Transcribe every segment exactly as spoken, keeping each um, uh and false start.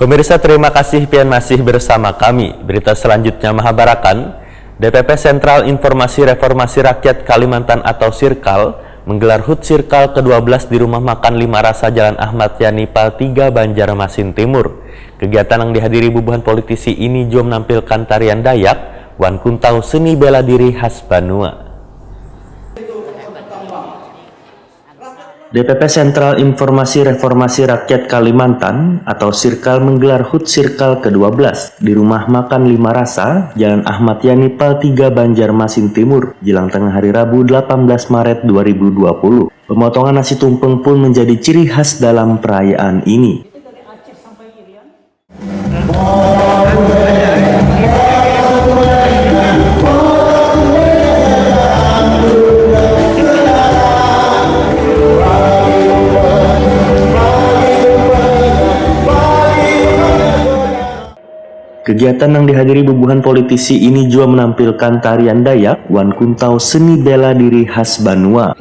Pemirsa, terima kasih pian masih bersama kami. Berita selanjutnya mahabarakan, D P P Sentral Informasi Reformasi Rakyat Kalimantan atau Sirkal menggelar HUT Sirkal kedua belas di Rumah Makan Lima Rasa, Jalan Ahmad Yani, Pal tiga, Banjarmasin Timur. Kegiatan yang dihadiri bubuhan politisi ini jua menampilkan tarian Dayak wan kuntau, seni bela diri khas banua. D P P Sentral Informasi Reformasi Rakyat Kalimantan atau Sirkal menggelar HUT Sirkal kedua belas di Rumah Makan Lima Rasa, Jalan Ahmad Yani, Pal tiga, Banjarmasin Timur, jelang tengah hari Rabu, delapan belas Maret dua ribu dua puluh. Pemotongan nasi tumpeng pun menjadi ciri khas dalam perayaan ini. Kegiatan yang dihadiri bubuhan politisi ini jua menampilkan tarian Dayak wan kuntau, seni bela diri khas banua.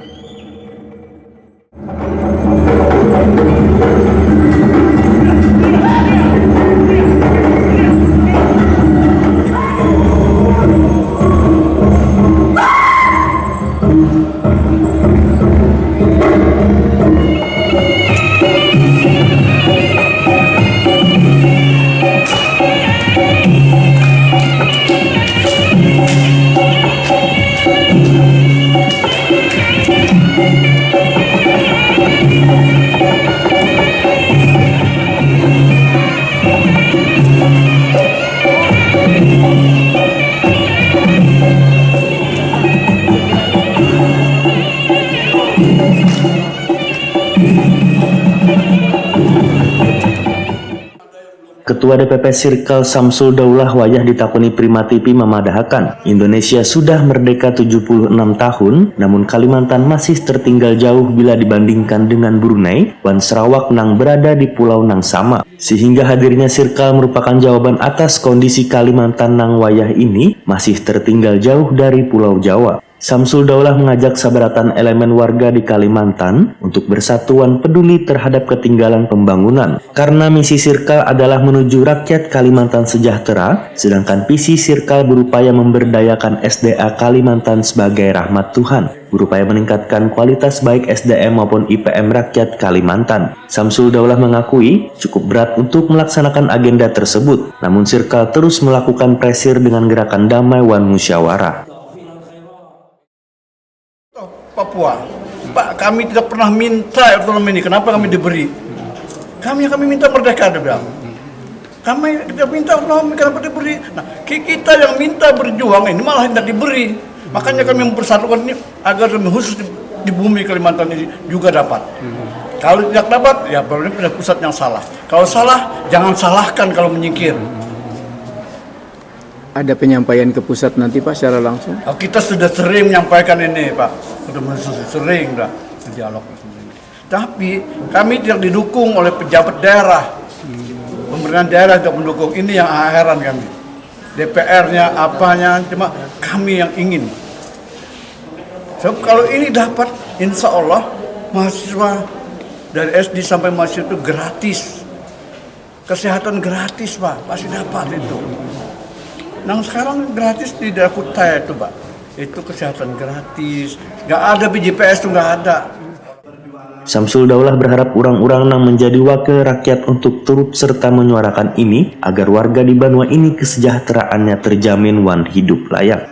Ketua D P P Sirkal Samsul Daulah wayah ditakuni Prima T V mamadahakan, Indonesia sudah merdeka tujuh puluh enam tahun, namun Kalimantan masih tertinggal jauh bila dibandingkan dengan Brunei wan Sarawak nang berada di pulau nang sama. Sehingga hadirnya Sirkal merupakan jawaban atas kondisi Kalimantan nang wayah ini masih tertinggal jauh dari Pulau Jawa. Samsul Daulah mengajak sabarataan elemen warga di Kalimantan untuk bersatu wan peduli terhadap ketinggalan pembangunan, karena misi Sirkal adalah menuju rakyat Kalimantan sejahtera, sedangkan visi Sirkal berupaya memberdayakan S D A Kalimantan sebagai rahmat Tuhan, berupaya meningkatkan kualitas baik S D M maupun I P M rakyat Kalimantan. Samsul Daulah mengakui cukup berat untuk melaksanakan agenda tersebut, namun Sirkal terus melakukan presir dengan gerakan damai wan musyawarah. Papua. Pak, kami tidak pernah minta otonomi ini. Kenapa kami diberi? Kami kami minta merdeka, dia bilang. Kami tidak minta otonomi, kenapa diberi? Nah, kita yang minta berjuang ini malah tidak diberi. Makanya kami mempersatukan ini agar khusus di, di bumi Kalimantan ini juga dapat. Kalau tidak dapat, ya berarti pada pusat yang salah. Kalau salah, jangan salahkan kalau menyingkir. Ada penyampaian ke pusat nanti Pak secara langsung? Oh, kita sudah sering menyampaikan ini, Pak. Sudah sering dah dialog. Tapi kami tidak didukung oleh pejabat daerah. Pemerintahan daerah tidak mendukung. Ini yang heran kami. D P R-nya, apanya, cuma kami yang ingin. Sebab kalau ini dapat, insya Allah mahasiswa dari S D sampai mahasiswa itu gratis. Kesehatan gratis, Pak, pasti dapat itu. Nang sekarang gratis di daerah Kuta itu, Pak. Itu kesehatan gratis, nggak ada B J P S tuh nggak ada. Samsul Daulah berharap urang-urang nang menjadi wakil rakyat untuk turut serta menyuarakan ini agar warga di banua ini kesejahteraannya terjamin wan hidup layak.